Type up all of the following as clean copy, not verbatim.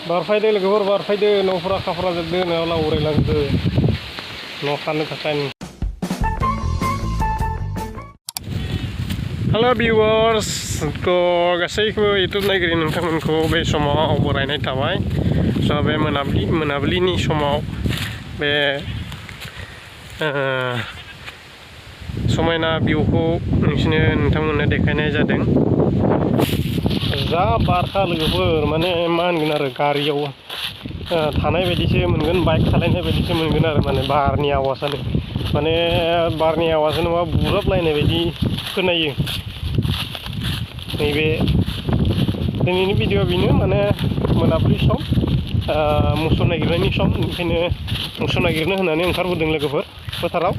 बारफायदो लोगोफोर बारफायदो न'फोरा खाफ्राजोबदो न'आव लावरायलांदो न' थानो थाखाय। हेलो भिउअर्स को गासैखौबो यूट्यूब नायगिरि नोंथांमोनखौ बे समाव बरायनाय थाबाय। स' बे मोनाबिलिनि समाव बे समायना भिउखौ नोंथांमोननो देखायनाय जादों। जा बारखा लोगोफोर माने मा होनगोन आरो गारियाव थानाय बायदिसो मोनगोन, बाइक सालायनाय बायदिसो मोनगोन आरो माने बारनि आवाजानो माने बारनि आवाजानो मा बुब्राबलायनाय बायदि खोनायो। नैबे दिनैनि भिडिअ बेनो माने मोनाबिलि सम मोसौ नागिरनायनि सम, ओंखायनो मोसौ नागिरनो होननानै ओंखारबोदों लोगोफोर फोथाराव।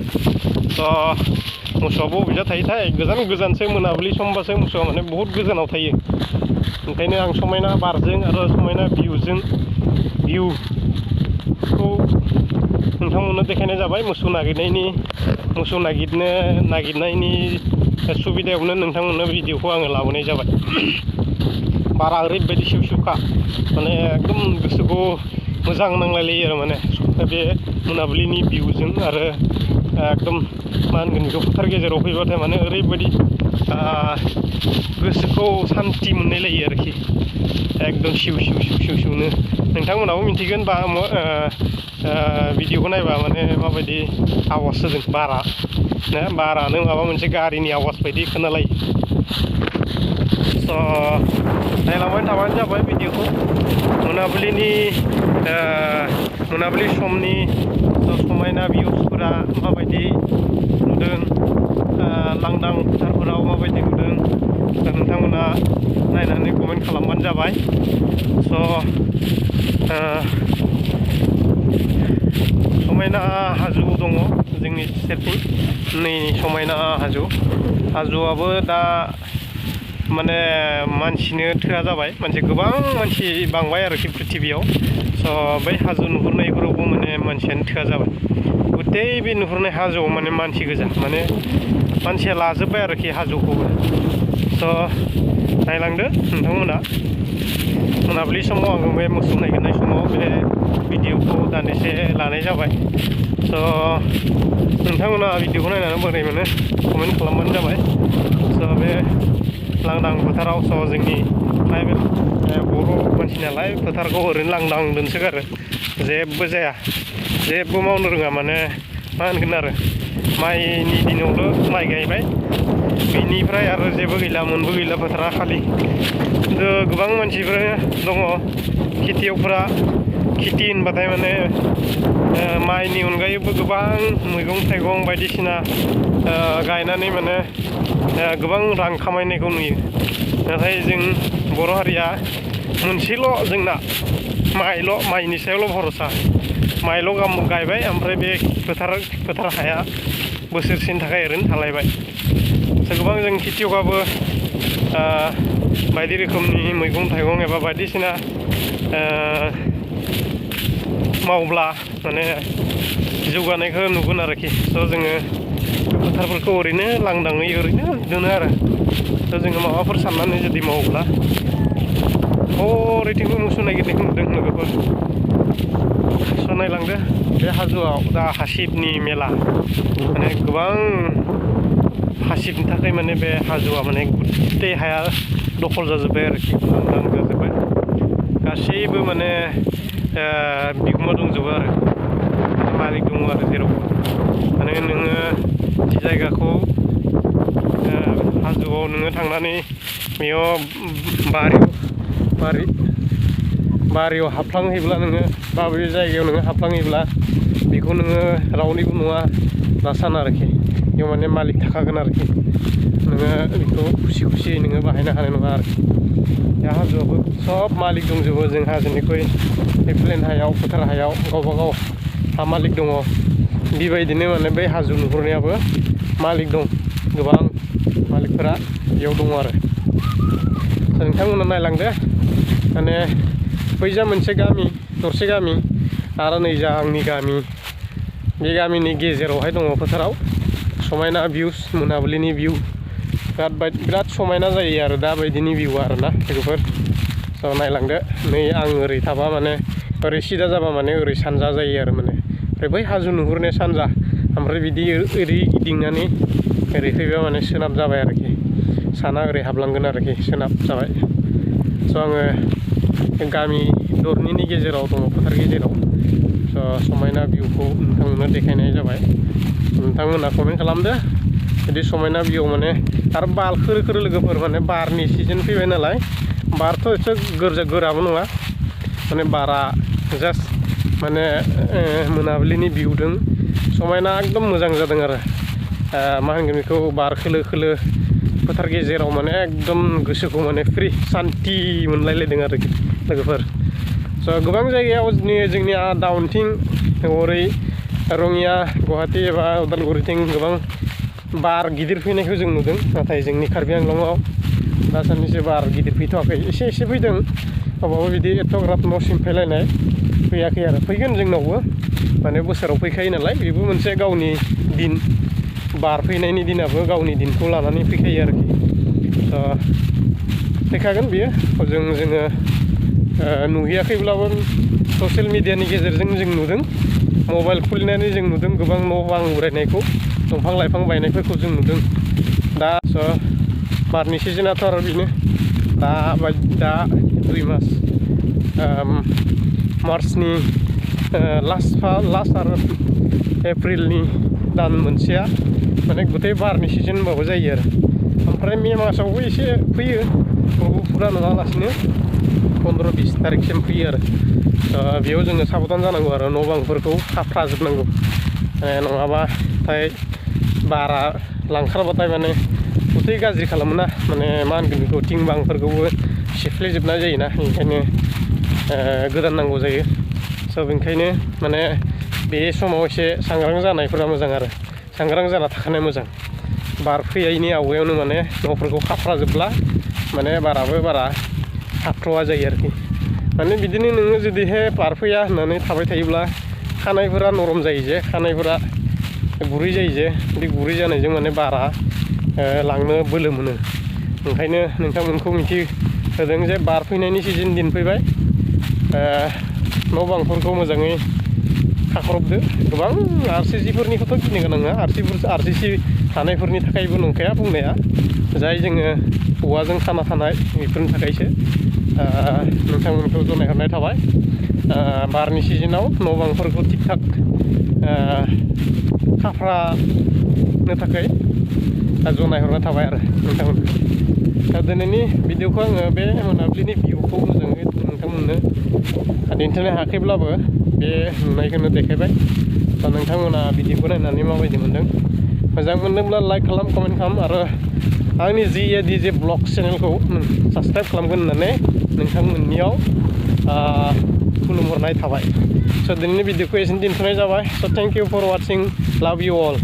मोसौआबो बबेजा थायोथाय गोजानसो मोनाबिलि समबासो मोसौआ माने बहुद गोजानाव थायो। ओंखायनो आं समायना बारजों आरो समायना भिउखौ नोंथांमोननो देखायनाय जाबाय। मोसौ नागिरनायनि सुबिदायावनो नोंथांमोननो भिडिअखौ आङो लाबोनाय जाबाय। बारा ओरैबायदि सिउ-सिउखा माने एकदम गोसोखौ मोजां नांलायलायो आरो माने बे मोनाबिलिनि भिउजों आरो एकदम मा होनगोन बेखौ फोथार गेजेराव फैबाथाय माने ओरैबायदि गोसोखौ सान्थि मोनलायलायो आरोखि एकदम सिउ-सिउनो। नोंथांमोनाबो मिथिगोन बा भिडिअखौ नायबा माने माबायदि आवाज होदों बारानो माबा मोनसे गारिनि आवाज बायदि खोनालायो। स' नायलांबाय थाबानो जाबाय भिडिअखौ। मोनाबिलि समनि समायना भिउसफोरा माबायदि नुदों, लांदां फोथारफोराव माबायदि नुदों नोंथांमोना नायनानै कमेन्ट खालामबानो जाबाय। स' समायना हाजो दङ जोंनि सेरथिं, नै समायना हाजोआबो दा माने मानसिनो थोआ जाबाय, गोबां मानसि बांबाय आरोखि प्रिथिबियाव। स' बै हाजो नुहुरनायफोरावबो माने मानसियानो थोआ जाबाय। गथै बे नुहुरनाय हाजोआव माने मानसि गोजा, माने मानसिया लाजोब्बाय आरोखि हाजोखौबो। स' नायलांदो नोंथांमोना। मोनाबिलि समाव आङो बे मोसौ नागिरनाय समाव बे भिडिअखौ दान्दिसे लानाय जाबाय। स' नोंथांमोना भिडिअखौ नायनानै बोरै मोनो कमेन्ट खालामबानो जाबाय। स' बे लांदां फोथाराव जोंनि ट्राइबेल बर' मानसि नालाय फोथारखौ ओरैनो लांदां दोनसोगारो, जेबो जाया, जेबो मावनो रोङा, माने मा होनगोन आरो माइनि दिनावल' माइ गायबाय, बेनिफ्राय आरो जेबो गैला, मोनबो गैला फोथारा खालि। खिन्थु गोबां मानसिफोर दङ खेथियगफोरा, खेथि होनबाथाय माने माइनि अनगायैबो गोबां मैगं थाइगं बायदिसिना गायनानै माने गोबां रां खामायनायखौ नुयो। नाथाय जों बर' हारिया मोनसेल' जोंना माइनि सायावल' भरसा, माइल' गायबाय, ओमफ्राय बे फोथार हाया बोसोरसेनि थाखाय ओरैनो थालायबाय। गोबां जों खेथियगाबो बायदि रोखोमनि मैगं थाइगं एबा बायदिसिना मावब्ला माने जौगानायखौ नुगोन आरोखि। स' जोङो फोथारफोरखौ ओरैनो लांदाङै ओरैनो दोनो आरो। स' जोङो माबाफोर साननानै जुदि मावोब्ला ओरैथिंबो मोसौ नागिरनायखौ नुदों लोगोफोर। स' नायलांदो बे हाजोआव दा हासिबनि मेला, माने गोबां हासिबनि थाखाय माने बे हाजोआ माने गुथै हाया दखल जाजोब्बाय आरोखि, लांदां जाजोब्बाय। गासैबो माने बिगोमा दंजोबो आरो मालिक दङ आरो जेरावबो। माने नोङो जि जायगाखौ हाजोआव नोङो थांनानै बेयाव बारियाव हाबफ्लांहैब्ला नोङो बबे जायगायाव नोङो हाबफ्लांहैब्ला बेखौ नोङो रावनिबो नङा दा सान आरोखि। बेयाव माने मालिक थाखागोन आरोखि, नोङो बेखौ खुसियै नोङो बाहायनो हानाय नङा आरोखि। बे हाजोआवबो सब मालिक दंजोबो। जों हाजोनिख्रुइ बे प्लेन हायाव, फोथार हायाव गावबागाव हा मालिक दङ। बेबायदिनो माने बै हाजो नुहुरनायाबो मालिक दं, गोबां मालिकफोरा बेयाव दङ आरो। नोंथांमोना नायलांदो, माने बैजा मोनसे गामि, दरसे गामि, आरो नैजा आंनि गामि, बे गामिनि गेजेरावहाय दङ फोथाराव समायना भिउस, मोनाबिलिनि भिउ बिराद समायना जायो आरो दाबायदिनि भिउआ आरोना लोगोफोर। स' नायलांदो नै आं ओरै थाबा माने ओरै सिदा जाबा माने ओरै सानजा जायो आरो माने ओमफ्राय बै हाजो नुहुरनाया सानजा ओमफ्राय बिदि ओरै गिदिंनानै ओरै फैबा माने सोनाब जाबाय आरोखि साना ओरै हाबलांगोन आरोखि सोनाब जाबाय स' आङो गामि दरनैनि गेजेराव दङ फोथार गेजेराव स' समायना भिउखौ नोंथांमोननो देखायनाय जाबाय नोंथांमोना कमेन्ट खालामदो बिदि समायना भिउ माने आरो बार खोलो खोलो लोगोफोर माने बारनि सिजन फैबाय नालाय बारथ' एसे गोराबो नङा माने बारा जास्ट माने मोनाबिलिनि भिउदों समायना एकदम मोजां जादों आरो मा होनगोन बेखौ बार खोलो खोलो फोथार गेजेराव माने एकदम गोसोखौ माने फ्रि सान्ति मोनलायलायदों आरोखि लोगोफोर स' गोबां जायगायाव जोंनि डाउनथिं ओरै रङिया गुवाहाटि एबा उदालगुरिथिं गोबां बार गिदिर फैनायखौ जों नुदों नाथाय जोंनि कार्बि आंलंआव दासान्नैसो बार गिदिर फैथ'वाखै एसे फैदों अबावबा बिदि एथ'ग्राब न' सिमफायलायनाय फैयाखै आरो फैगोन जोंनावबो माने बोसोराव फैखायो नालाय बेबो मोनसे गावनि दिन बार फैनायनि दिनाबो गावनि दिनखौ लानानै फैखायो आरोखि फैखागोन बियो जोङो नुहैयाखैब्लाबो ससियेल मिडियानि गेजेरजों जों नुदों मबाइल खुलिनानै जों नुदों गोबां न' बां उरायनायखौ दंफां लाइफां बायनायफोरखौ जों नुदों दा बारनि सिजोनाथ' आरो बेनो दा 2 मास मार्चनि लास्ट आरो एप्रिलनि दान मोनसेया माने गुथै बारनि सिजन होनबाबो जायो आरो ओमफ्राय मे मासावबो एसे फैयो फुरा नङालासिनो 15-20 तारिखसिम फैयो आरो बेयाव जोङो साबधान जानांगौ आरो न' बांफोरखौ खाफ्राजोबनांगौ नङाबाथाय बारा लांखारबाथाय माने गुथै गाज्रि खालामोना माने मा होनगोन बेखौ थिं बांफोरखौबो सिफ्लेजोबनाय जायोना ओंखायनो गोदान नांगौ जायो स' बेनिखायनो माने बे समाव एसे सांग्रां जानायफोरा मोजां आरो सांग्रां जाना थाखानाया मोजां बार फैयैनि आवगायावनो माने न'फोरखौ खाफ्राजोबब्ला माने बाराबो बारा हाबथ'वा जायो आरोखि माने बिदिनो नोङो जुदिहाय बार फैया होननानै थाबाय थायोब्ला खानायफोरा नरम जायो जे खानायफोरा गुरै जायो जे बे गुरै जानायजों माने बारा लांनो बोलो मोनो ओंखायनो नोंथांमोनखौ मिथिहोदों जे बार फैनायनि सिजन दिन फैबाय न' बांफोरखौ मोजाङै खाख्रबदो गोबां आरसिसिफोरनिखौथ' गिनो गोनां नङा आरसिसि थानायफोरनि थाखायबो नंखाया बुंनाया जाय जोङो औवाजों खाना थानाय बेफोरनि थाखायसो नोंथांमोनखौ जनायहरनाय थाबाय बारनि सिजोनाव न' बांफोरखौ थिग थाक खाफ्रानो थाखाय जनायहरनाय थाबाय आरो नोंथांमोनखौ दा दिनैनि भिडिअखौ आङो बे मोनाबिलिनि भिउखौ मोजाङै नोंथांमोननो दिन्थिनो हायाखैब्लाबो बे नुनायखौनो देखायबाय दा नोंथांमोना भिडिअखौ नायनानै माबायदि मोन्दों मोजां मोनदोंब्ला लाइक खालाम कमेन्ट खालाम आरो आंनि जे ब्लग चेनेलखौ साबसक्राइब खालामगोन होननानै नोंथांमोननियाव खुलुमहरनाय थाबाय स' दिनैनि भिडिअखौ एसेनो दोनथ'नाय जाबाय स' थेंक इउ फर वाचिं लाभ इउ अल